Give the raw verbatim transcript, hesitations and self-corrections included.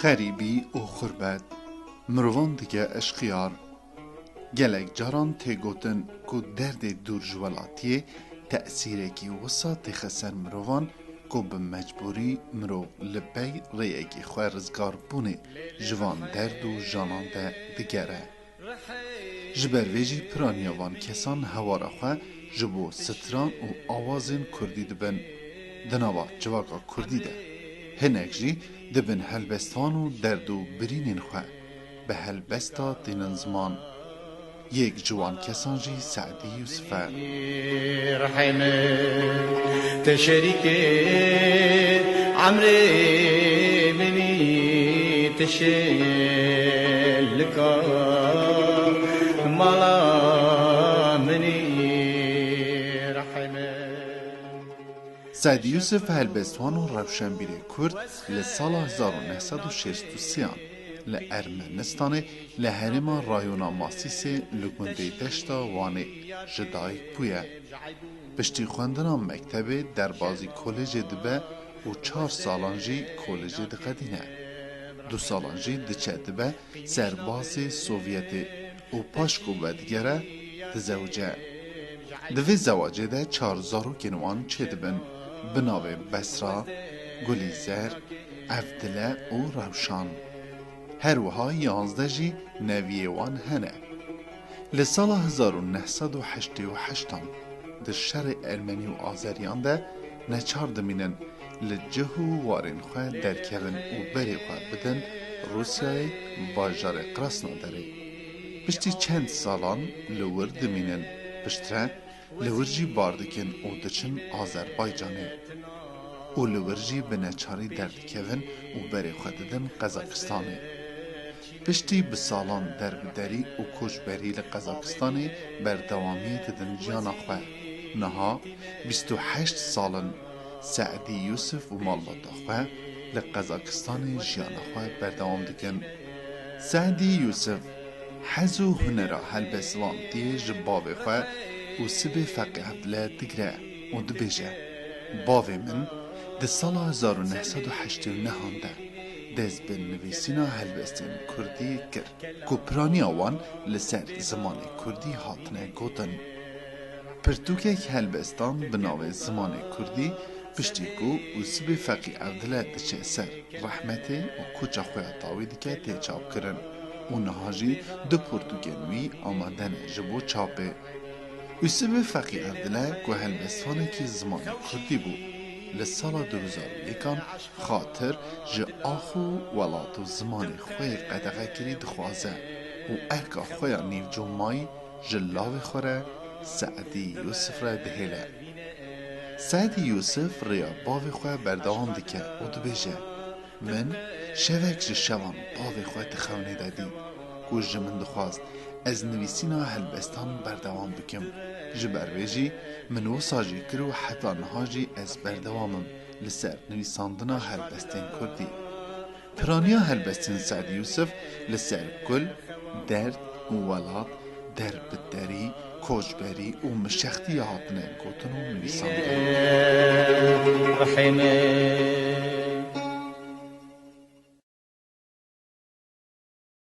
Xerîbî û xurbet mirovan dike eşqiyar. Gelek caran tê gotin ku derdê dûr ji welatiyê tesîrekî wisa dixin ser mirovan ku bi mecbûrî mirov li pey rêyekî xwe rizgarbûnê ji van derd û janan de digere. Ji ber vê jî piraniya van kesan hewara xwe ji bo stran û awazên kurdî dibin di nava civaka kurdî de. Hinek jî dibin helbestvan û derd û birînên xwe bi helbesta tînin ziman. Yek ji wan kesan jî Se'dî Yûsif e. Rehê min, te şerîkê emrê min î, te şêlika mala min î, rehê min. Se'dî Yûsif helbestwan û rewşenbîrê kurd li sala hezar û neh sed û şêst û sê an li Ermenistanê li herêma rayona Masîsê li gundê Deşta Wanê ji dayik bûye. Piştî xwendina mektebê derbazî kolejê dibe û çar salan jî kolejê diqedîne. Du salan jî diçe dibe serbazê Sovyetê û paş ku vedigere, dizewce. Di vê zewacê de çar zarokên wan çêdibin, bi navê Besra, Gulîzer, Evdile û Rewşan. Her wiha yanzdeh jî neviyê wan hene. Li sala hezar û neh sed û heştê û heştan di şerê ermenî û azeriyan de neçar dimînin li cih û warên xwe derkevin û berê xwe bidin Rûsyayê, bajarê Krasnodarê. Piştî çend salan li wir dimînin, piştre li wir jî bar dikin û diçin Azerbaycanê û li wir jî bi neçarî derdikevin û berê xwe didin Qazaxistanê. Piştî bi salan derbiderî û koçberî li Qazaxistanê berdewamiyê didin jiyana xwe. Niha bîst û heşt sal in Se'dî Yûsif û malbata xwe li Qazaxistanê jiyana xwe berdewam dikin. Se'dî Yûsif hez û hunera helbestvantiyê ji bavê xwe û Sibê Feqî Evdile digre û dibêje, Bavê min di sala hezar û neh sed û heştê û neh an de dest bi nivîsîna helbestên kurdî kir ku piraniya wan li ser zimanê kurdî hatine gotin. Pirtûkek helbestan bi navê Zimanê Kurdî, piştî ku Ûsibê Feqî Evdile diçe ser rehmetê û koça xwe ya dawî dike, tê çapkirin û niha jî du pirtûkên wî amade ne ji bo çapê. Ûsibê Feqî Evdile ku helbestvanekî zimanê kurdî bû, li sala du hezar û yekan xatir ji ax û welat û zimanê xwe yê qedexekirî dixwaze û erka xwe ya nîvcomayî ji lawê xwe re Se'dî Yûsif re dihêle. Se'dî Yûsif rêya bavê xwe berdewam dike û dibêje, Min şevek ji şevan bavê xwe di xewnê de dît ku ji min dixwast ez nivîsîna helbestan berdewam bikim. Ji ber vê jî min wisa jî kir û heta niha jî ez berdewam im li ser nivîsandina helbestên kurdî. Piraniya helbestên Se'dî Yûsif li ser kul, derd û welat, derbiderî, koçberî û mişextî ya hatine gotin û nivîsandin. Rehê min.